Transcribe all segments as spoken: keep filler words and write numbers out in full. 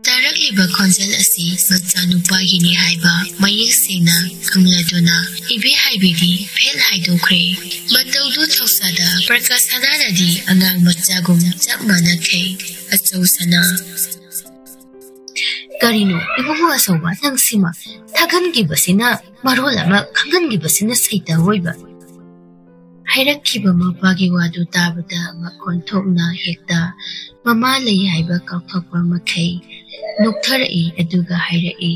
ꯇꯥꯔꯛꯂꯤꯕ ꯈꯣꯟꯖꯦꯜ ꯑꯁꯤ ꯃꯆꯥꯅꯨꯄꯥꯒꯤꯅꯤ ꯍꯥꯏꯕ ꯃꯌꯦꯛ ꯁꯦꯡꯅ ꯈꯪꯂꯗꯨꯅ ꯏꯕꯦ ꯍꯥꯏꯕꯤꯗꯤ ꯐꯦꯜ ꯍꯥꯏꯗꯣꯛꯈ꯭ꯔꯦ꯫ ꯃꯇꯧꯗꯨ ꯊꯧꯁꯥꯗ ꯄ꯭ꯔꯀꯥꯁꯅꯥꯅꯗꯤ ꯑꯉꯥꯡ ꯃꯆꯥꯒꯨꯝ ꯆꯞ ꯃꯥꯟꯅꯈꯩ꯫ ꯑꯆꯧ ꯁꯅꯥ꯫ ꯀꯔꯤꯅꯣ ꯏꯕꯨꯡꯉꯣ ꯑꯆꯧꯕ, ꯅꯪꯁꯤꯃ ꯊꯥꯒꯟꯈꯤꯕꯁꯤꯅ ꯃꯔꯣꯜ ꯑꯃ, ꯈꯪꯍꯟꯈꯤꯕꯁꯤꯅ ꯁꯩꯇ ꯑꯣꯏꯕ꯫ ꯍꯥꯏꯔꯛꯈꯤꯕ ꯃꯄꯥꯒꯤ ꯋꯥꯗꯨ ꯇꯥꯕꯗ ꯃꯈꯣꯟ ꯊꯣꯛꯅ ꯍꯦꯛꯇ ꯃꯃꯥ ꯂꯩ ꯍꯥꯏꯕ ꯀꯥꯎꯊꯣꯛꯄ ꯃꯈꯩ ꯅꯣꯛꯊꯔꯛꯏ, ꯑꯗꯨꯒ ꯍꯥꯏꯔꯛꯏ,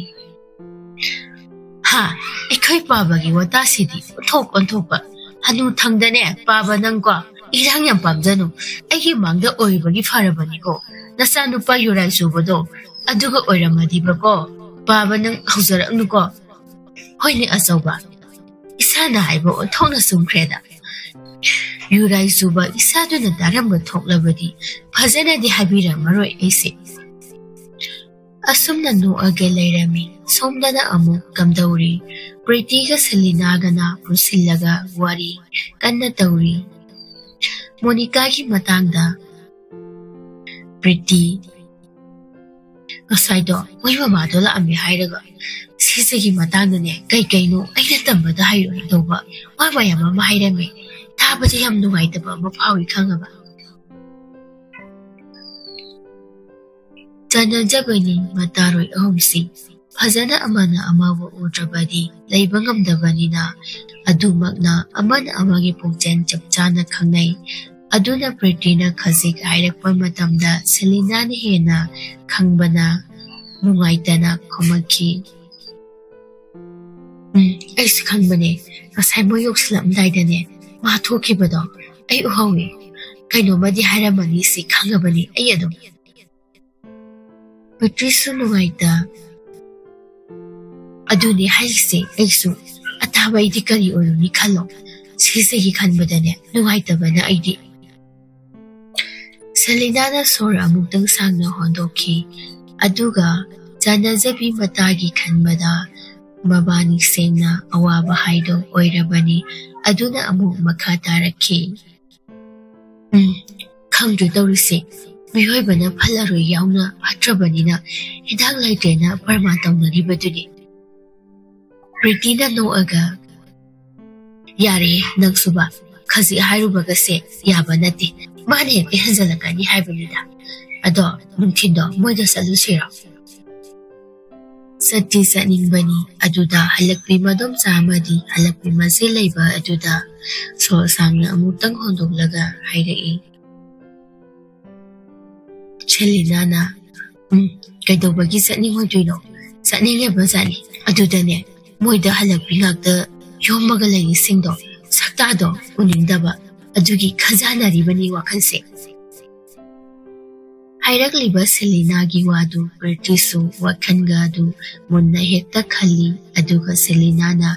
"ꯍꯥ, ꯑꯩꯈꯣꯏ ꯄꯥꯕꯒꯤ ꯋꯥꯇꯥꯁꯤꯗꯤ ꯑꯣꯟꯊꯣꯛ ꯑꯣꯟꯊꯣꯛꯄ꯫ ꯍꯅꯨ ꯊꯪꯗꯅꯦ ꯄꯥꯕ, ꯅꯪꯀꯣ ꯏꯔꯥꯡ ꯌꯥꯝ ꯄꯥꯝꯖꯅꯨ꯫ ꯑꯩꯒꯤ ꯃꯥꯡꯗ ꯑꯣꯏꯕꯒꯤ ꯐꯔꯕꯅꯤꯀꯣ꯫ ꯅꯆꯥꯅꯨꯄꯥ ꯌꯨꯔꯥꯏ ꯆꯨꯕꯗꯣ ꯑꯗꯨꯒ ꯑꯣꯏꯔꯝꯃꯗꯤꯕꯀꯣ, ꯄꯥꯕ ꯅꯪ ꯍꯧꯖꯔꯛꯅꯨꯀꯣ꯫" ꯍꯣꯏꯅꯦ ꯑꯆꯧꯕ, ꯏꯁꯥꯅ ꯍꯥꯏꯕ ꯑꯣꯟꯊꯣꯛꯅ ꯆꯨꯝꯈ꯭ꯔꯦꯗ꯫ ꯌꯨꯔꯥꯏ ꯆꯨꯕ ꯏꯁꯥꯗꯨꯅ ꯇꯥꯔꯝꯕ ꯊꯣꯛꯂꯕꯗꯤ ꯐꯖꯅꯗꯤ ꯍꯥꯏꯕꯤꯔꯝꯃꯔꯣꯏ ꯑꯩꯁꯦ꯫ ꯑꯁꯨꯝꯅ ꯅꯣꯛꯑꯒ ꯂꯩꯔꯝꯃꯤ꯫ ꯁꯣꯝꯗꯅ ꯑꯃꯨꯛ ꯀꯝꯗꯧꯔꯤ? ꯄ꯭ꯔꯤꯇꯤꯒ ꯁꯦꯂꯤꯅꯥꯒꯅ ꯄꯨꯟꯁꯤꯜꯂꯒ ꯋꯥꯔꯤ ꯀꯟꯅ ꯇꯧꯔꯤ꯫ ꯃꯣꯅꯤꯀꯥꯒꯤ ꯃꯇꯥꯡꯗ꯫ ꯄ꯭ꯔꯤꯇꯤ, ꯉꯁꯥꯏꯗꯣ ꯃꯣꯏ ꯃꯃꯥꯗꯣ ꯂꯥꯛꯑꯝꯃꯦ ꯍꯥꯏꯔꯒ ꯁꯤꯁꯤꯒꯤ ꯃꯇꯥꯡꯗꯅꯦ ꯀꯩ ꯀꯩꯅꯣ ꯑꯩꯅ ꯇꯝꯕꯗ ꯍꯩꯔꯣꯏꯗꯧꯕ ꯋꯥ ꯃꯌꯥꯝ ꯑꯃ ꯍꯥꯏꯔꯝꯃꯦ꯫ ꯇꯥꯕꯗ ꯌꯥꯝ ꯅꯨꯡꯉꯥꯏꯇꯕ ꯑꯃ ꯐꯥꯎꯏ, ꯈꯪꯉꯕ? ꯆꯥꯟꯅꯖꯕꯅꯤ ꯃꯇꯥꯔꯣꯏ ꯑꯍꯨꯝꯁꯤ꯫ ꯐꯖꯅ ꯑꯃꯅ ꯑꯃꯕꯨ ꯎꯗ꯭ꯔꯕꯗꯤ ꯂꯩꯕ ꯉꯝꯗꯕꯅꯤꯅ, ꯑꯗꯨꯃꯛꯅ ꯑꯃꯅ ꯑꯃꯒꯤ ꯄꯨꯛꯆꯦꯜ ꯆꯞ ꯆꯥꯅ ꯈꯪꯅꯩ꯫ ꯑꯗꯨꯅ ꯄ꯭ꯔꯤꯇꯤꯅ ꯈꯖꯤꯛ ꯍꯥꯏꯔꯛꯄ ꯃꯇꯝꯗ ꯁꯦꯂꯤꯅꯥꯅ ꯍꯦꯟꯅ ꯈꯪꯕꯅ ꯅꯨꯡꯉꯥꯏꯇꯅ ꯈꯨꯝꯃꯛꯈꯤ꯫ "ꯎꯝ, ꯑꯩꯁꯨ ꯈꯪꯕꯅꯦ꯫ ꯉꯁꯥꯏ ꯃꯣꯏ ꯌꯧꯁꯤꯜꯂꯛꯑꯝꯗꯥꯏꯗꯅꯦ, ꯃꯥ ꯊꯣꯛꯈꯤꯕꯗꯣ ꯑꯩ ꯎꯍꯧꯏ꯫ ꯀꯩꯅꯣꯝꯃꯗꯤ ꯍꯥꯏꯔꯝꯃꯅꯤ ꯁꯤ ꯈꯪꯉꯕꯅꯤ ꯑꯩ ꯑꯗꯨꯝ꯫" ꯄ꯭ꯔꯤꯇꯤꯁꯨ ꯅꯨꯡꯉꯥꯏꯇ꯫ "ꯑꯗꯨꯅꯦ ꯍꯥꯏꯔꯤꯁꯦ, ꯑꯩꯁꯨ ꯑꯇꯥꯕ ꯑꯩꯗꯤ ꯀꯔꯤ ꯑꯣꯏꯔꯨꯅꯤ ꯈꯜꯂꯣ꯫ ꯁꯤꯁꯤꯒꯤ ꯈꯟꯕꯗꯅꯦ ꯅꯨꯡꯉꯥꯏꯇꯕꯅ ꯑꯩꯗꯤ꯫" ꯁꯦꯂꯤꯅꯥꯅ ꯁꯣꯔ ꯑꯃꯨꯛꯇꯪ ꯁꯥꯡꯅ ꯍꯣꯟꯗꯣꯛꯈꯤ, ꯑꯗꯨꯒ ꯆꯥꯟꯅꯖꯕꯤ ꯃꯇꯥꯒꯤ ꯈꯟꯕꯗ ꯃꯕꯥꯅꯤ ꯁꯦꯡꯅ ꯑꯋꯥꯕ ꯍꯥꯏꯗꯣ ꯑꯣꯏꯔꯕꯅꯤ꯫ ꯑꯗꯨꯅ ꯑꯃꯨꯛ ꯃꯈꯥ ꯇꯥꯔꯛꯈꯤ꯫ "ꯎꯝ, ꯈꯪꯗ꯭ꯔꯦ ꯇꯧꯔꯤꯁꯦ꯫ ꯃꯤꯑꯣꯏꯕꯅ ꯐꯠꯂꯔꯣꯏ ꯌꯥꯎꯅ ꯐꯠꯇ꯭ꯔꯕꯅꯤꯅ ꯍꯤꯗꯥꯛ ꯂꯩꯇ꯭ꯔꯦꯅ ꯄ꯭ꯔꯃꯥꯟ ꯇꯧꯅꯔꯤꯕꯗꯨꯅꯤ꯫" ꯄ꯭ꯔꯤꯇꯤꯅ ꯅꯣꯛꯑꯒ, "ꯌꯥꯔꯦ ꯅꯪꯁꯨꯕ, ꯈꯖꯤꯛ ꯍꯥꯏꯔꯨꯕꯒꯁꯦ ꯌꯥꯕ ꯅꯠꯇꯦ꯫ ꯃꯥꯅ ꯍꯦꯛꯇ ꯍꯦꯟꯖꯜꯂꯛꯀꯅꯤ ꯍꯥꯏꯕꯅꯤꯗ꯫ ꯑꯗꯣ ꯅꯨꯡꯊꯤꯟꯗꯣ ꯃꯣꯏꯗ ꯆꯠꯂꯨꯁꯤꯔꯣ?" ꯆꯠꯇꯤ ꯆꯠꯅꯤꯡꯕꯅꯤ꯫ ꯑꯗꯨꯗ ꯍꯜꯂꯛꯄꯤ ꯃꯗꯣꯝꯆꯥ ꯑꯃꯗꯤ ꯍꯜꯂꯛꯄꯤ ꯃꯆꯦ ꯂꯩꯕ ꯑꯗꯨꯗ ꯁꯣꯔ ꯁꯥꯡꯅ ꯑꯃꯨꯛꯇꯪ ꯍꯣꯟꯗꯣꯛꯂꯒ ꯍꯥꯏꯔꯛꯏ꯫ ꯁꯦꯂꯤꯅꯥꯅ, "ꯎꯝ, ꯀꯩꯗꯧꯕꯒꯤ ꯆꯠꯅꯤꯡꯉꯣꯏꯗꯣꯏꯅꯣ? ꯆꯠꯅꯤꯡꯉꯦꯕ ꯖꯥꯠꯅꯤ꯫ ꯑꯗꯨꯗꯅꯦ, ꯃꯣꯏꯗ ꯍꯜꯂꯛꯄꯤ ꯉꯥꯛꯇ ꯌꯣꯝꯃꯒ ꯂꯩꯔꯤꯁꯤꯡꯗꯣ, ꯁꯛꯇꯥꯗꯣ ꯎꯅꯤꯡꯗꯕ꯫ ꯑꯗꯨꯒꯤ ꯈꯟꯖꯥꯟꯅꯔꯤꯕꯅꯤ ꯋꯥꯈꯜꯁꯦ꯫" ꯍꯥꯏꯔꯛꯂꯤꯕ ꯁꯦꯂꯤꯅꯥꯒꯤ ꯋꯥꯗꯨ ꯄ꯭ꯔꯤꯇꯤꯁꯨ ꯋꯥꯈꯜꯒ ꯑꯗꯨ ꯃꯨꯟꯅ ꯍꯦꯛꯇ ꯈꯜꯂꯤ꯫ ꯑꯗꯨꯒ ꯁꯦꯂꯤꯅꯥꯅ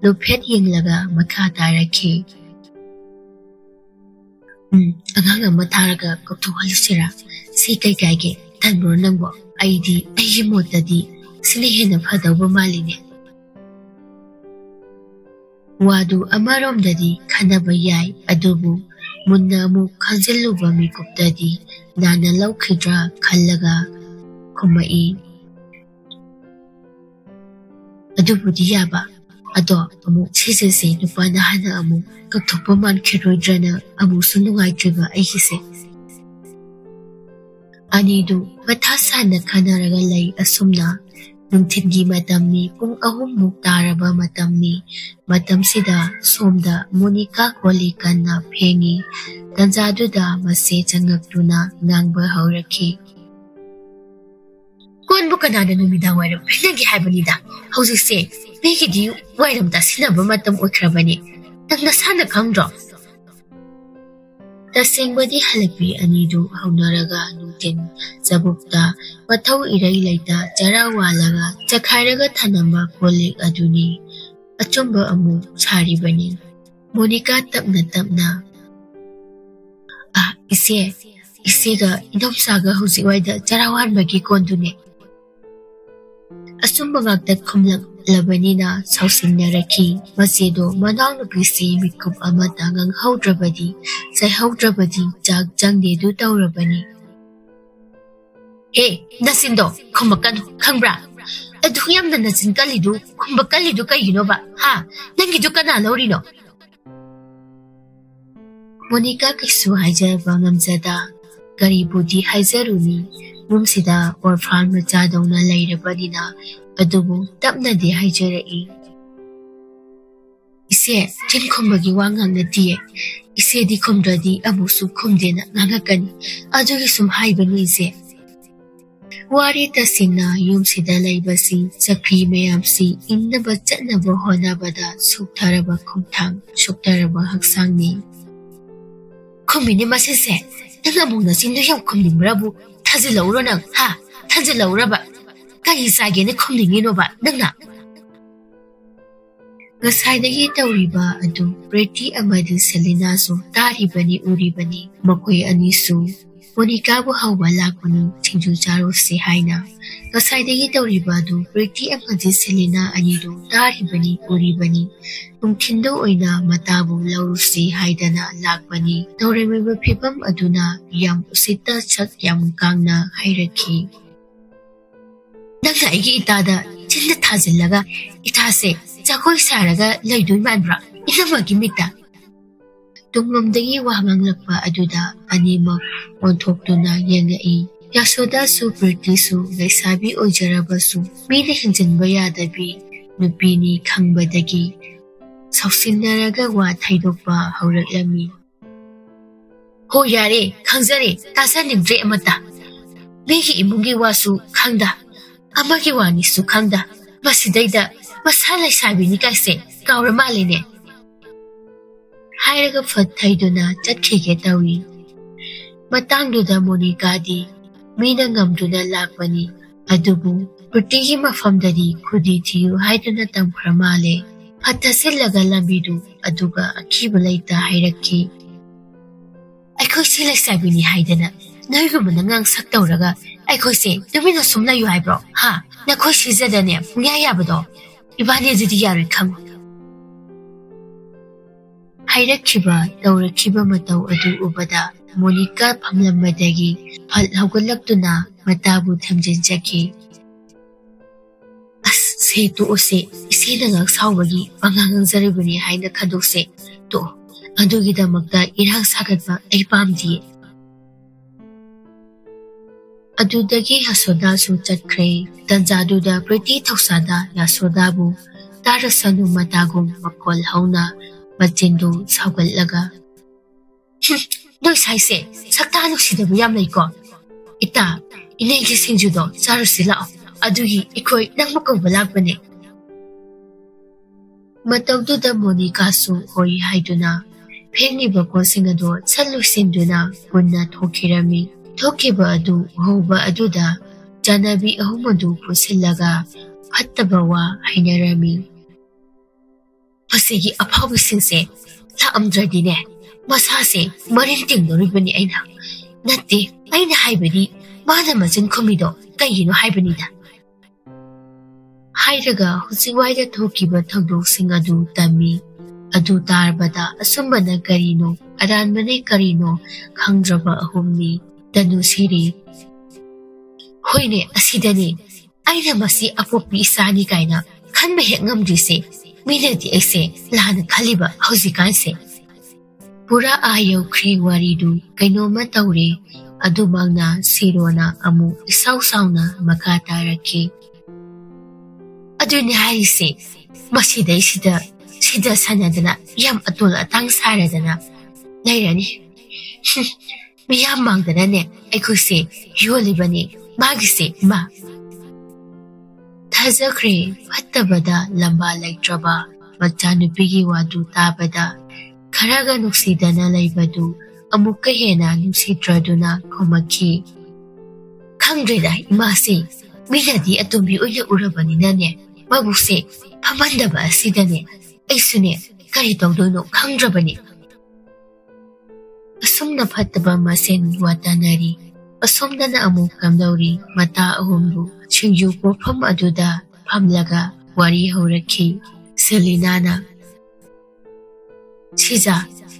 ꯅꯣꯛꯐꯦꯠ ꯌꯦꯡꯂꯒ ꯃꯈꯥ ꯇꯥꯔꯛꯈꯤ꯫ "ꯎꯝ, ꯑꯉꯥꯡ ꯑꯃ ꯊꯥꯔꯒ ꯀꯧꯊꯣꯛꯍꯜꯂꯨꯁꯤꯔꯥ? ꯁꯤ ꯀꯩ ꯀꯥꯏꯒꯦ? ꯇꯟꯕ꯭ꯔꯣ ꯅꯪꯕꯣ? ꯑꯩꯗꯤ, ꯑꯩꯒꯤ ꯃꯣꯠꯇꯗꯤ ꯁꯤꯅ ꯍꯦꯟꯅ ꯐꯗꯧꯕ ꯃꯥꯜꯂꯤꯅꯦ꯫" ꯋꯥꯗꯨ ꯑꯃꯔꯣꯝꯗꯗꯤ ꯈꯟꯅꯕ ꯌꯥꯏ, ꯑꯗꯨꯕꯨ ꯃꯨꯟꯅ ꯑꯃꯨꯛ ꯈꯟꯖꯤꯜꯂꯨꯕ ꯃꯤꯀꯨꯞꯇꯗꯤ ꯂꯥꯟꯅ ꯂꯧꯈꯤꯗ꯭ꯔꯥ ꯈꯜꯂꯒ ꯈꯨꯝꯃꯛꯏ꯫ "ꯑꯗꯨꯕꯨꯗꯤ ꯌꯥꯕ, ꯑꯗꯣ ꯑꯃꯨꯛ ꯁꯤꯁꯦꯁꯦ ꯅꯨꯄꯥꯅ ꯍꯥꯟꯅ ꯑꯃꯨꯛ ꯀꯛꯊꯣꯛꯄ ꯃꯥꯟꯈꯤꯔꯣꯏꯗ꯭ꯔꯅ ꯑꯃꯨꯛꯁꯨ ꯅꯨꯡꯉꯥꯏꯇ꯭ꯔꯤꯕ ꯑꯩꯒꯤꯁꯦ꯫" ꯑꯅꯤꯗꯨ ꯃꯊꯥ ꯁꯥꯅ ꯈꯟꯅꯔꯒ ꯂꯩ꯫ ꯑꯁꯨꯝꯅ ꯅꯨꯡꯊꯤꯜꯒꯤ ꯃꯇꯝꯅꯤ, ꯄꯨꯡ ꯑꯍꯨꯝꯃꯨꯛ ꯇꯥꯔꯕ ꯃꯇꯝꯅꯤ꯫ ꯃꯇꯝꯁꯤꯗ ꯁꯣꯝꯗ ꯃꯣꯅꯤꯀꯥ ꯀꯣꯂꯤ ꯀꯟꯅ ꯐꯦꯡꯉꯤ꯫ ꯇꯟꯖꯥꯗꯨꯗ ꯃꯆꯦ ꯆꯪꯉꯛꯇꯨꯅ ꯉꯥꯡꯕ ꯍꯧꯔꯛꯈꯤ꯫ "ꯀꯣꯟꯕꯨ ꯀꯅꯥꯅ ꯅꯨꯃꯤꯗꯥꯡ ꯋꯥꯏꯔꯝ ꯐꯦꯡꯅꯒꯦ ꯍꯥꯏꯕꯅꯤꯗ? ꯍꯧꯖꯤꯛꯁꯦ ꯃꯤꯒꯤꯗꯤ ꯋꯥꯏꯔꯝ ꯇꯥꯁꯤꯟꯅꯕ ꯃꯇꯝ ꯑꯣꯏꯈ꯭ꯔꯕꯅꯤ꯫ ꯅꯪ ꯅꯁꯥꯅ ꯈꯪꯗ꯭ꯔꯣ?" ꯇꯁꯦꯡꯕꯗꯤ ꯍꯜꯂꯛꯄꯤ ꯑꯅꯤꯗꯨ ꯍꯧꯅꯔꯒ ꯅꯨꯡꯊꯤꯜ ꯆꯕꯨꯛꯇ ꯃꯊꯧ ꯏꯔꯩ ꯂꯩꯇ ꯆꯔꯥ ꯋꯥꯜꯂꯒ ꯆꯈꯥꯏꯔꯒ ꯊꯅꯝꯕ ꯀꯣꯜ ꯂꯤꯛ ꯑꯗꯨꯅꯤ꯫ ꯑꯆꯨꯝꯕ ꯑꯃꯨꯛ ꯁꯥꯔꯤꯕꯅꯤ꯫ ꯃꯣꯅꯤꯀꯥ ꯇꯞꯅ ꯇꯞꯅ, "ꯑ, ꯏꯆꯦ, ꯏꯆꯦꯒ ꯏꯅꯣꯝꯆꯥꯒ ꯍꯧꯖꯤꯛ ꯋꯥꯏꯗ ꯆꯔꯥ ꯋꯥꯟꯕꯒꯤ ꯀꯣꯟꯗꯨꯅꯦ꯫" ꯑꯆꯨꯝꯕ ꯉꯥꯛꯇ ꯈꯨꯝꯂꯛꯂꯕꯅꯤꯅ ꯁꯥꯎꯁꯤꯟꯅꯔꯛꯈꯤ꯫ ꯃꯆꯦꯗꯣ ꯃꯅꯥꯎꯅꯨꯄꯤꯁꯤ ꯃꯤꯠꯀꯨꯞ ꯑꯃꯇ ꯉꯥꯡꯍꯧꯗ꯭ꯔꯕꯗꯤ, ꯆꯩꯍꯧꯗ꯭ꯔꯕꯗꯤ ꯆꯥꯛ ꯆꯪꯗꯦꯗꯨ ꯇꯧꯔꯕꯅꯤ꯫ "ꯍꯦ, ꯅꯆꯤꯟꯗꯣ ꯈꯨꯝꯕ ꯀꯟꯅꯨ, ꯈꯪꯕ꯭ꯔꯥ? ꯑꯗꯨꯛ ꯌꯥꯝꯅ ꯅꯆꯤꯟ ꯀꯜꯂꯤꯗꯨ, ꯈꯨꯝꯕ ꯀꯜꯂꯤꯗꯨ ꯀꯩꯒꯤꯅꯣꯕ? ꯍꯥ? ꯅꯪꯒꯤꯗꯨ ꯀꯅꯥ ꯂꯧꯔꯤꯅꯣ?" ꯃꯣꯅꯤꯀꯥ ꯀꯩꯁꯨ ꯍꯥꯏꯖꯕ ꯉꯝꯖꯗ, ꯀꯔꯤꯕꯨꯗꯤ ꯍꯥꯏꯖꯔꯨꯅꯤ, ꯌꯨꯝꯁꯤꯗ ꯑꯣꯔꯐꯥꯟ ꯃꯆꯥꯗꯧꯅ ꯂꯩꯔꯕꯅꯤꯅ꯫ ꯑꯗꯨꯕꯨ ꯇꯞꯅꯗꯤ ꯍꯥꯏꯖꯔꯛꯏ꯫ "ꯏꯆꯦ, ꯆꯤꯟ ꯈꯨꯝꯕꯒꯤ ꯋꯥ ꯉꯥꯡꯅꯗꯤꯌꯦ꯫ ꯏꯆꯦꯗꯤ ꯈꯨꯝꯗ꯭ꯔꯗꯤ ꯑꯃꯨꯛꯁꯨ ꯈꯨꯝꯗꯦꯅ ꯉꯥꯡꯉꯛꯀꯅꯤ꯫ ꯑꯗꯨꯒꯤ ꯁꯨꯝ ꯍꯥꯏꯕꯅꯤ, ꯏꯆꯦ꯫" ꯋꯥꯔꯤ ꯇꯁꯦꯡꯅ ꯌꯨꯝꯁꯤꯗ ꯂꯩꯕꯁꯤ ꯆꯀ꯭ꯔꯤ ꯃꯌꯥꯝꯁꯤ ꯏꯟꯅꯕ ꯆꯠꯅꯕ ꯍꯣꯠꯅꯕꯗ ꯁꯣꯛꯊꯔꯕ ꯈꯣꯡꯊꯥꯡ, ꯁꯣꯛꯊꯔꯕ ꯍꯛꯆꯥꯡꯅꯤ꯫ "ꯈꯨꯝꯃꯤꯅꯦ ꯃꯁꯤꯁꯦ꯫ ꯅꯪ ꯑꯃꯨꯛ ꯅꯆꯤꯟꯗꯣ ꯌꯥꯝ ꯈꯨꯝꯅꯤꯡꯕ꯭ꯔꯕꯨ? ꯊꯥꯖꯤꯜꯂꯛꯎꯔꯣ ꯅꯪ, ꯍꯥ? ꯊꯥꯖꯤꯜꯂꯛꯎꯔꯕ? ꯀꯔꯤ ꯆꯥꯒꯦꯅ ꯈꯨꯝꯅꯤꯡꯉꯤꯅꯣꯕ ꯅꯪꯅ?" ꯉꯁꯥꯏꯗꯒꯤ ꯇꯧꯔꯤꯕ ꯑꯗꯨ ꯄ꯭ꯔꯤꯇꯤ ꯑꯃꯗꯤ ꯁꯦꯂꯤꯅꯥꯁꯨ ꯇꯥꯔꯤꯕꯅꯤ, ꯎꯔꯤꯕꯅꯤ꯫ ꯃꯈꯣꯏ ꯑꯅꯤꯁꯨ ꯃꯣꯅꯤꯀꯥꯕꯨ ꯍꯧꯕ ꯂꯥꯛꯄꯅꯤ, ꯁꯤꯡꯖꯨ ꯆꯥꯔꯨꯁꯤ ꯍꯥꯏꯅ꯫ ꯉꯁꯥꯏꯗꯒꯤ ꯇꯧꯔꯤꯕ ꯑꯗꯨ ꯄ꯭ꯔꯤꯇꯤ ꯑꯃꯗꯤ ꯁꯦꯂꯤꯅꯥ ꯑꯅꯤꯗꯨ ꯇꯥꯔꯤꯕꯅꯤ, ꯎꯔꯤꯕꯅꯤ꯫ ꯅꯨꯡꯊꯤꯟꯗ ꯑꯣꯏꯅ ꯃꯇꯥꯕꯨ ꯂꯧꯔꯨꯁꯤ ꯍꯥꯏꯗꯅ ꯂꯥꯛꯄꯅꯤ꯫ ꯇꯧꯔꯝꯃꯤꯕ ꯐꯤꯕꯝ ꯑꯗꯨꯅ ꯌꯥꯝ ꯎꯁꯤꯠꯇ ꯁꯛ ꯌꯥꯝ ꯀꯥꯡꯅ ꯍꯥꯏꯔꯛꯈꯤ꯫ "ꯅꯪꯅ ꯑꯩꯒꯤ ꯏꯇꯥꯗ ꯆꯤꯟꯗ ꯊꯥꯖꯤꯜꯂꯒ ꯏꯇꯥꯁꯦ ꯖꯒꯣꯏ ꯁꯥꯔꯒ ꯂꯩꯗꯣꯏ ꯃꯥꯟꯕ꯭ꯔꯥ ꯏꯅꯝꯃꯒꯤ ꯃꯤꯠꯇ?" ꯇꯨꯡꯂꯣꯝꯗꯒꯤ ꯋꯥ ꯉꯥꯡꯂꯛꯄ ꯑꯗꯨꯗ ꯑꯅꯤꯃꯛ ꯑꯣꯟꯊꯣꯛꯇꯨꯅ ꯌꯦꯡꯉꯛꯏ꯫ ꯌꯥꯁꯣꯗꯥꯁꯨ ꯄ꯭ꯔꯤꯇꯤꯁꯨ ꯂꯩꯁꯥꯕꯤ ꯑꯣꯏꯖꯔꯕꯁꯨ ꯃꯤꯅ ꯍꯦꯟꯖꯤꯟꯕ ꯌꯥꯗꯕꯤ ꯅꯨꯄꯤꯅꯤ ꯈꯪꯕꯗꯒꯤ ꯁꯥꯎꯁꯤꯟꯅꯔꯒ ꯋꯥ ꯊꯩꯗꯣꯛꯄ ꯍꯧꯔꯛꯂꯝꯃꯤ꯫ "ꯍꯣ ꯌꯥꯔꯦ, ꯈꯪꯖꯔꯦ, ꯇꯥꯖꯅꯤꯡꯗ꯭ꯔꯦ ꯑꯃꯠꯇ꯫ ꯃꯤꯒꯤ ꯏꯃꯨꯡꯒꯤ ꯋꯥꯁꯨ ꯈꯪꯗ, ꯑꯃꯒꯤ ꯋꯥꯅꯤꯁꯨ ꯈꯪꯗ, ꯃꯁꯤꯗꯩꯗ ꯃꯁꯥ ꯂꯩꯁꯥꯕꯤꯅꯤ ꯀꯥꯏꯁꯦ ꯀꯥꯎꯔ ꯃꯥꯜꯂꯦꯅꯦ꯫" ꯍꯥꯏꯔꯒ ꯐꯠ ꯊꯩꯗꯨꯅ ꯆꯠꯈꯤꯒꯦ ꯇꯧꯏ꯫ ꯃꯇꯥꯡꯗꯨꯗ ꯃꯣꯅꯤꯀꯥꯗꯤ ꯃꯤꯅ ꯉꯝꯗꯨꯅ ꯂꯥꯛꯄꯅꯤ, ꯑꯗꯨꯕꯨ ꯄ꯭ꯔꯤꯇꯤꯒꯤ ꯃꯐꯝꯗꯗꯤ ꯈꯨꯗꯤ ꯊꯤꯌꯨ ꯍꯥꯏꯗꯨꯅ ꯇꯝꯈ꯭ꯔ ꯃꯥꯜꯂꯦ꯫ ꯐꯠ ꯊꯠꯆꯤꯜꯂꯒ ꯂꯝꯕꯤꯗꯨ ꯑꯗꯨꯒ ꯑꯀꯤꯕ ꯂꯩꯇ ꯍꯥꯏꯔꯛꯈꯤ꯫ "ꯑꯩꯈꯣꯏꯁꯦ ꯂꯩꯁꯥꯕꯤꯅꯤ ꯍꯥꯏꯗꯅ ꯅꯣꯏꯒꯨꯝꯕꯅ ꯉꯥꯡꯁꯛ ꯇꯧꯔꯒ ꯑꯩꯈꯣꯏꯁꯦ ꯇꯨꯃꯤꯟꯅ ꯁꯨꯝ ꯂꯩꯌꯨ ꯍꯥꯏꯕ꯭ꯔꯣ? ꯍꯥ? ꯅꯈꯣꯏ ꯁꯤꯖꯗꯅꯦ ꯄꯨꯡꯌꯥ ꯌꯥꯕꯗꯣ ꯏꯕꯥꯅꯤ ꯑꯗꯨꯗꯤ ꯌꯥꯔꯣꯏ ꯈꯪꯉꯨ꯫ ꯍꯥꯏꯔꯛꯈꯤꯕ ꯇꯧꯔꯛꯈꯤꯕ ꯃꯇꯧ ꯑꯗꯨ ꯎꯕꯗ ꯃꯣꯅꯤꯀꯥ ꯐꯝꯂꯝꯕꯗꯒꯤ ꯐꯠ ꯍꯧꯒꯠꯂꯛꯇꯨꯅ ꯃꯇꯥꯕꯨ ꯊꯦꯝꯖꯤꯟꯖꯈꯤ꯫ "ꯑꯁ, ꯁꯦ ꯇꯣꯛꯑꯣꯁꯦ, ꯏꯆꯦꯅ ꯉꯥꯛ ꯁꯥꯎꯕꯒꯤ ꯄꯉꯥꯡ ꯉꯥꯡꯖꯔꯤꯕꯅꯤ ꯍꯥꯏꯅ ꯈꯟꯗꯣꯛꯁꯦ꯫ ꯇꯣꯛꯑꯣ, ꯑꯗꯨꯒꯤꯗꯃꯛꯇ ꯏꯔꯥꯡ ꯁꯥꯒꯠꯄ ꯑꯩ ꯄꯥꯝꯗꯤꯌꯦ"꯫ ꯑꯗꯨꯗꯒꯤ ꯌꯥꯁꯣꯗꯥꯁꯨ ꯆꯠꯈ꯭ꯔꯦ꯫ ꯇꯟꯖꯥꯗꯨꯗ ꯄ꯭ꯔꯤꯇꯤ ꯊꯧꯁꯥꯗ ꯌꯥꯁꯣꯗꯥꯕꯨ ꯇꯥꯔꯁꯅꯨ ꯃꯇꯥꯒꯨꯝ ꯃꯈꯣꯜ ꯍꯧꯅ ꯃꯆꯤꯟꯗꯨ ꯁꯥꯎꯒꯠꯂꯒ, "ꯍꯨꯝ, ꯅꯣꯏ ꯁꯥꯏꯁꯦ ꯁꯛꯇꯥ ꯅꯨꯡꯁꯤꯗꯕ ꯌꯥꯝ ꯂꯩꯀꯣ꯫ ꯏꯇꯥ, ꯏꯅꯦꯒꯤ ꯁꯤꯡꯖꯨꯗꯣ ꯆꯥꯔꯨꯁꯤ ꯂꯥꯛꯑꯣ, ꯑꯗꯨꯒꯤ ꯑꯩꯈꯣꯏ ꯅꯪꯕꯨ ꯀꯧꯕ ꯂꯥꯛꯄꯅꯦ"꯫ ꯃꯇꯧꯗꯨꯗ ꯃꯣꯅꯤꯀꯥꯁꯨ ꯍꯣꯏ ꯍꯥꯏꯗꯨꯅ ꯐꯦꯡꯂꯤꯕ ꯀꯣꯟꯁꯤꯡ ꯑꯗꯨ ꯁꯠ ꯂꯣꯏꯁꯤꯟꯗꯨꯅ ꯄꯨꯟꯅ ꯊꯣꯛꯈꯤꯔꯝꯃꯤ꯫ ꯊꯣꯛꯈꯤꯕ ꯑꯗꯨ ꯎꯍꯧꯕ ꯑꯗꯨꯗ ꯆꯥꯅꯕꯤ ꯑꯍꯨꯝ ꯑꯗꯨ ꯄꯨꯟꯁꯤꯜꯂꯒ ꯐꯠꯇꯕ ꯋꯥ ꯍꯥꯏꯅꯔꯝꯃꯤ꯫ "ꯃꯁꯤꯒꯤ ꯑꯐꯥꯎꯕꯤꯁꯤꯡꯁꯦ ꯂꯥꯛꯑꯝꯗ꯭ꯔꯗꯤꯅꯦ, ꯃꯁꯥꯁꯦ ꯃꯔꯤꯟ ꯇꯤꯡꯗꯣꯔꯤꯕꯅꯤ ꯑꯩꯅ꯫ ꯅꯠꯇꯦ, ꯑꯩꯅ ꯍꯥꯏꯕꯗꯤ ꯃꯥꯅ ꯃꯆꯤꯟ ꯈꯨꯝꯃꯤꯗꯣ ꯀꯩꯒꯤꯅꯣ ꯍꯥꯏꯕꯅꯤꯗ"꯫ ꯍꯥꯏꯔꯒ ꯍꯧꯖꯤꯛꯋꯥꯏꯗ ꯊꯣꯛꯈꯤꯕ ꯊꯧꯗꯣꯛꯁꯤꯡ ꯑꯗꯨ ꯇꯝꯃꯤ꯫ ꯑꯗꯨ ꯇꯥꯔꯕꯗ ꯑꯆꯨꯝꯕꯅ ꯀꯔꯤꯅꯣ, ꯑꯔꯥꯟꯕꯅ ꯀꯔꯤꯅꯣ ꯈꯪꯗ꯭ꯔꯕ ꯑꯍꯨꯝꯅꯤ꯫ ꯇꯅꯨꯁꯤꯔꯤ, "ꯍꯣꯏꯅꯦ, ꯑꯁꯤꯗꯅꯦ ꯑꯩꯅ ꯃꯁꯤ ꯑꯄꯣꯛꯄꯤ ꯏꯆꯥꯅꯤ ꯀꯥꯏꯅ ꯈꯟꯕ ꯍꯦꯛ ꯉꯝꯗ꯭ꯔꯤꯁꯦ꯫ ꯃꯤꯅꯗꯤ ꯑꯩꯁꯦ ꯂꯥꯟꯅ ꯈꯜꯂꯤꯕ ꯍꯧꯖꯤꯛꯀꯥꯟꯁꯦ"꯫ ꯄꯨꯔꯥ ꯑꯥ ꯌꯧꯈ꯭ꯔꯦ ꯋꯥꯔꯤꯗꯨ꯫ ꯀꯩꯅꯣꯝꯃ ꯇꯧꯔꯦ꯫ ꯑꯗꯨꯃꯛꯅ ꯁꯤꯔꯣꯅ ꯑꯃꯨꯛ ꯏꯁꯥꯎ ꯁꯥꯎꯅ ꯃꯈꯥ ꯇꯥꯔꯛꯈꯤ꯫ "ꯑꯗꯨꯅꯦ ꯍꯥꯏꯔꯤꯁꯦ, ꯃꯁꯤꯗꯩꯁꯤꯗ ꯁꯤꯗ ꯁꯥꯟꯅꯗꯅ ꯌꯥꯝ ꯑꯇꯣꯜ ꯑꯇꯥꯡ ꯁꯥꯔꯗꯅ ꯂꯩꯔꯅꯤ꯫ ꯍꯨꯝ, ꯃꯤꯌꯥꯝ ꯃꯥꯡꯗꯅꯅꯦ ꯑꯩꯈꯣꯏꯁꯦ ꯌꯣꯜꯂꯤꯕꯅꯤ ꯃꯥꯒꯤꯁꯦ ꯃꯥ"꯫ ꯊꯥꯖꯈ꯭ꯔꯦ꯫ ꯐꯠꯇꯕꯗ ꯂꯝꯕꯥ ꯂꯩꯇ꯭ꯔꯕ ꯃꯆꯥꯅꯨꯄꯤꯒꯤ ꯋꯥꯗꯨ ꯇꯥꯕꯗ ꯈꯔꯒ ꯅꯨꯡꯁꯤꯗꯅ ꯂꯩꯕꯗꯨ ꯑꯃꯨꯛꯀ ꯍꯦꯟꯅ ꯅꯨꯡꯁꯤꯗ꯭ꯔꯗꯨꯅ ꯈꯨꯝꯃꯛꯈꯤ꯫ "ꯈꯪꯗ꯭ꯔꯦꯗ ꯏꯃꯥꯁꯦ, ꯃꯤꯅꯗꯤ ꯑꯇꯣꯝꯕꯤ ꯑꯣꯏꯅ ꯎꯔꯕꯅꯤꯅꯅꯦ, ꯃꯕꯨꯛꯁꯦ ꯐꯝꯍꯟꯗꯕ ꯑꯁꯤꯗꯅꯦ ꯑꯩꯁꯨꯅꯦ ꯀꯔꯤ ꯇꯧꯗꯣꯏꯅꯣ ꯈꯪꯗ꯭ꯔꯕꯅꯤ"꯫ ꯑꯁꯨꯝꯅ ꯐꯠꯇꯕ ꯃꯁꯦꯟ ꯋꯥꯇꯥꯅꯔꯤ꯫ ꯑꯁꯣꯝꯗꯅ ꯑꯃꯨꯛ ꯀꯝꯗꯧꯔꯤ ꯃꯇꯥ ꯑꯍꯨꯝꯕꯨ ꯁꯤꯡꯖꯨ ꯄꯣꯠꯐꯝ ꯑꯗꯨꯗ ꯐꯝꯂꯒ ꯋꯥꯔꯤ ꯍꯧꯔꯛꯈꯤ꯫ ꯁꯦꯂꯤꯅꯥꯅ, "ꯁꯤꯖꯥ,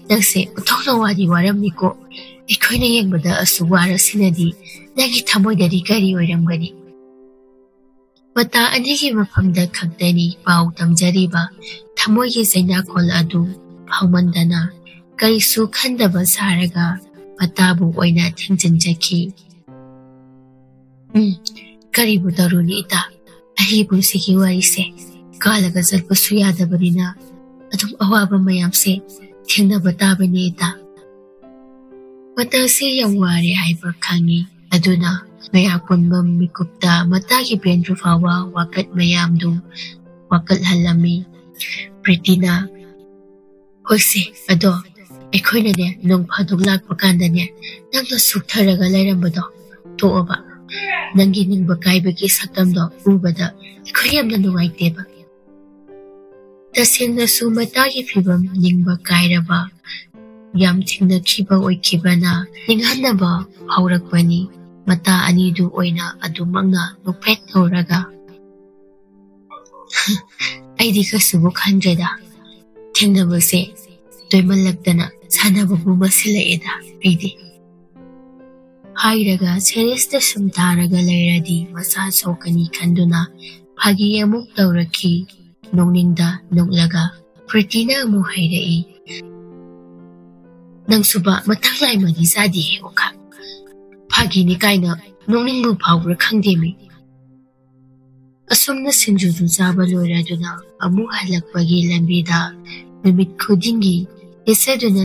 ꯅꯪꯁꯦ ꯑꯣꯟꯊꯣꯛꯅ ꯋꯥꯗꯤ ꯋꯥꯔꯝꯅꯤꯀꯣ꯫ ꯑꯩꯈꯣꯏꯅ ꯌꯦꯡꯕꯗ ꯑꯁꯨꯛ ꯋꯥꯔꯁꯤꯅꯗꯤ ꯅꯪꯒꯤ ꯊꯃꯣꯏꯗꯗꯤ ꯀꯔꯤ ꯑꯣꯏꯔꯝꯒꯅꯤ?" ꯃꯇꯥ ꯑꯅꯤꯒꯤ ꯃꯐꯝꯗ ꯈꯛꯇꯅꯤ ꯄꯥꯎ ꯇꯝꯖꯔꯤꯕ ꯊꯃꯣꯏꯒꯤ ꯆꯩꯅꯥꯈꯣꯜ ꯑꯗꯨ ꯐꯥꯎꯃꯟꯗꯅ ꯀꯔꯤꯁꯨ ꯈꯟꯗꯕ ꯁꯥꯔꯒ ꯃꯇꯥꯕꯨ ꯑꯣꯏꯅ ꯊꯤꯡꯖꯤꯟꯖꯈꯤ꯫ "ꯎꯝ, ꯀꯔꯤꯕꯨ ꯇꯧꯔꯨꯅꯤ ꯏꯇꯥ? ꯑꯩꯒꯤ ꯄꯨꯟꯁꯤꯒꯤ ꯋꯥꯔꯤꯁꯦ ꯀꯥꯜꯂꯒ ꯆꯠꯄꯁꯨ ꯌꯥꯗꯕꯅꯤꯅ ꯑꯗꯨꯝ ꯑꯋꯥꯕ ꯃꯌꯥꯝꯁꯦ ꯊꯦꯡꯅꯕ ꯇꯥꯕꯅꯤ ꯏꯇꯥ꯫" ꯃꯇꯥꯁꯦ ꯌꯥꯝ ꯋꯥꯔꯦ ꯍꯥꯏꯕ ꯈꯪꯉꯤ꯫ ꯑꯗꯨꯅ ꯃꯌꯥ ꯄꯨꯟꯕ ꯃꯤꯀꯨꯞꯇ ꯃꯇꯥꯒꯤ ꯕꯦꯟꯗ꯭ꯔꯨ ꯐꯥꯎꯕ ꯋꯥꯀꯠ ꯃꯌꯥꯝꯗꯨ ꯋꯥꯀꯠꯍꯜꯂꯝꯃꯤ꯫ ꯄ꯭ꯔꯤꯇꯤꯅ, "ꯍꯣꯏꯁꯦ, ꯑꯗꯣ ꯑꯩꯈꯣꯏꯅꯅꯦ ꯅꯣꯡ ꯐꯥꯗꯣꯛ ꯂꯥꯛꯄ ꯀꯥꯟꯗꯅꯦ ꯅꯪꯅ ꯁꯨꯛꯊꯔꯒ ꯂꯩꯔꯝꯕꯗꯣ ꯇꯣꯛꯑꯕ? ꯅꯪꯒꯤ ꯅꯤꯡꯕ ꯀꯥꯏꯕꯒꯤ ꯁꯛꯇꯝꯗꯣ ꯎꯕꯗ ꯑꯩꯈꯣꯏ ꯌꯥꯝꯅ ꯅꯨꯡꯉꯥꯏꯇꯦꯕ꯫" ꯇꯁꯦꯡꯅꯁꯨ ꯃꯇꯥꯒꯤ ꯐꯤꯕꯝ ꯅꯤꯡꯕ ꯀꯥꯏꯔꯕ, ꯌꯥꯝ ꯊꯦꯡꯅꯈꯤꯕ ꯑꯣꯏꯈꯤꯕꯅ ꯅꯤꯡꯍꯟꯅꯕ ꯐꯥꯎꯔꯛꯄꯅꯤ꯫ ꯃꯇꯥ ꯑꯅꯤꯗꯨ ꯑꯣꯏꯅ ꯑꯗꯨꯃꯛꯅ ꯅꯣꯛꯐꯦꯠ ꯇꯧꯔꯒ, "ꯑꯩꯗꯤ ꯀꯩꯁꯨꯕꯨ ꯈꯟꯗ꯭ꯔꯦꯗ꯫ ꯊꯦꯡꯅꯕꯁꯦ ꯇꯣꯏꯃꯜꯂꯛꯇꯅ ꯁꯥꯟꯅꯕꯕꯨ ꯃꯁꯤꯜꯂꯛꯑꯦꯗ ꯑꯩꯗꯤ꯫" ꯍꯥꯏꯔꯒ ꯁꯦꯔꯤꯁꯇ ꯁꯨꯝ ꯇꯥꯔꯒ ꯂꯩꯔꯗꯤ ꯃꯁꯥ ꯁꯣꯛꯀꯅꯤ ꯈꯟꯗꯨꯅ ꯐꯥꯒꯤ ꯑꯃꯨꯛ ꯇꯧꯔꯛꯈꯤ꯫ ꯅꯣꯛꯅꯤꯡꯗ ꯅꯣꯛꯂꯒ ꯄ꯭ꯔꯤꯇꯤꯅ ꯑꯃꯨꯛ ꯍꯥꯏꯔꯛꯏ, "ꯅꯪꯁꯨꯕ ꯃꯊꯛ ꯂꯥꯏꯃꯗꯤ ꯆꯥꯗꯦꯍꯦ ꯑꯣꯈꯥꯛ꯫ ꯐꯥꯒꯤꯅꯤ ꯀꯥꯏꯅ ꯅꯣꯛꯅꯤꯡꯕ ꯐꯥꯎꯕ꯭ꯔꯥ ꯈꯪꯗꯦꯃꯤ꯫" ꯑꯁꯨꯝꯅ ꯁꯤꯡꯖꯨꯗꯨ ꯆꯥꯕ ꯂꯣꯏꯔꯗꯨꯅ ꯑꯃꯨꯛ ꯍꯜꯂꯛꯄꯒꯤ ꯂꯝꯕꯤꯗ ꯅꯨꯃꯤꯠ ꯈꯨꯗꯤꯡꯒꯤ ꯂꯦꯠꯆꯗꯨꯅ